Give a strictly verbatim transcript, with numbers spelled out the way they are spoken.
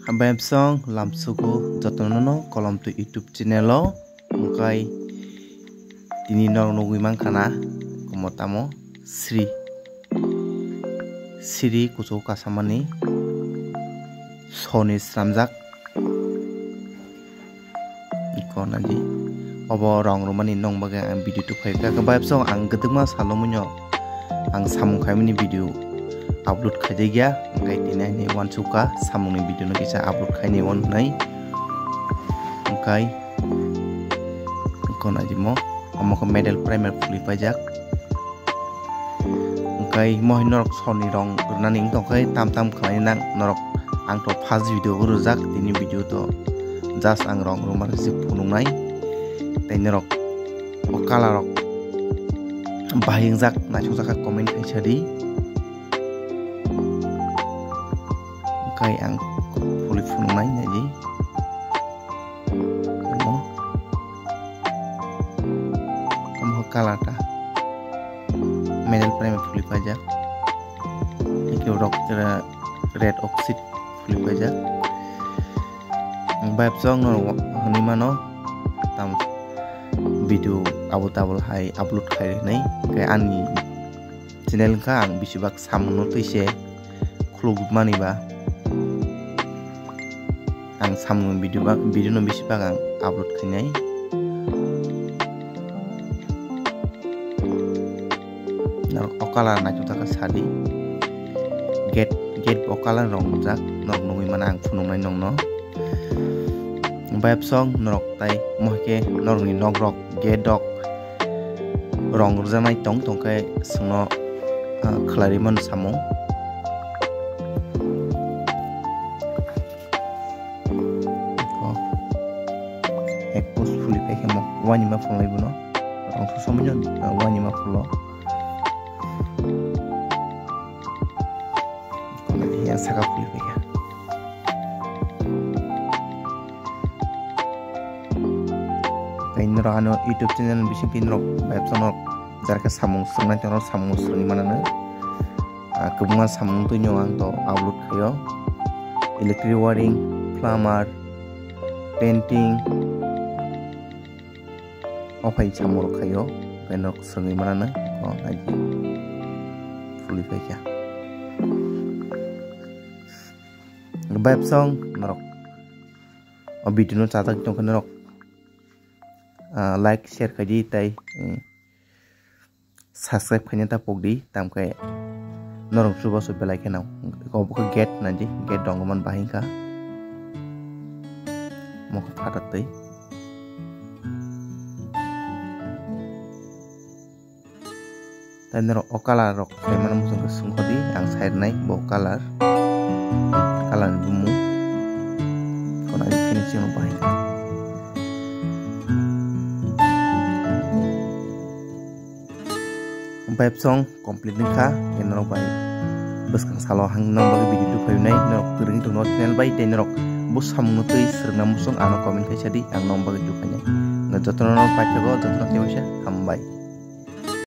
Bayapsong lamsugo jotono no kolom twi YouTube channel o, wngkai tini norok nugwi mankha na komo tamo Sri, Sri kuchuk kasamani soni sramjak. Iko naji. Obo rong romani nong bagwi ang video tukhai kha. Khe bayapsong ang kwdwkma salo muino ang samung khaimani video upload khaijak ya. Hwnkhe tini ani uansukha samungni video no kisa upload khaini uan hwnwi. Hwnkhe iko naji mo. Omo khe middle primer phulwi paijak. Hwnkhe mohai norok soni rong rwnani wngtong khe tam tam khlainai nang norok. Ang to first video o rwjak, tini video to just ang rong rwma rwjak phunuknai. Tei norok o color rok bahai wngjak naithokjak kha comment khai sadi. Hwnkhe ang phulwi phunuknai naidi. Omo, omo color ta. Middle primer phulwi paijak. Tei khe rok red oxide phulwi paijak. Bayapsong no hwnwi mano tam video abo tabul hai upload khai hwnwi. Khe ani channel wngkha ang bisibak samungno twi se khulukmani ba. Ang samung video ba, video no bisi bak ang upload khainai. Norok o color naithok thaka sadi. Gate, gate bo color rong rijak, norok nugwi mano ang phunuknai nongno. Bayapsong norok tai mohai khe norokni nok rok, gate rok rong rwjaknai tong tong khe chwngno, ah, khlai rwmani samung. Ek post phulwi paikhe mo uanima phunglai bono. Rong sosomoino, ah, uanima phulo. Kono hiya saka phulwi paikha. Tei norok ano YouTube channel bising tei norok bayapsong norok jara khe samung swngnai tei norok samung swrwngwi manano. Ah, kwbangma samung twi no ang to upload khaio. Electric wiring, plumber, painting, o phai samung rok khaio. Khe norok swrwngwi manano, o naidi phulwi paikha. Bayapsong norok o video no chajak tongkhe norok, ah, like, share khaidi tei, eh, subscribe khaina ta pokdi, tamkhe norok chubachu belai kheno. Obo khe gate naidi, gate rong man bahai kha. Mokhe phatar twi. Tei norok o color rok khlai mano muchung khe sungkho di, ang sai rwnai bo color, color ni bumung. Khwnai finishing rok bahai kha. Bayapsong complete wngkha, tei norok bai bwskang salo ang nokni bagwi video tubui phainai, norok kwrwngwi tongno channel bai, tei norok bo samungno twi swrwngna muchung ano comment khaisa di, ang nokni bagwi tubui phainai. Jotono paithago, jotono khe hambai.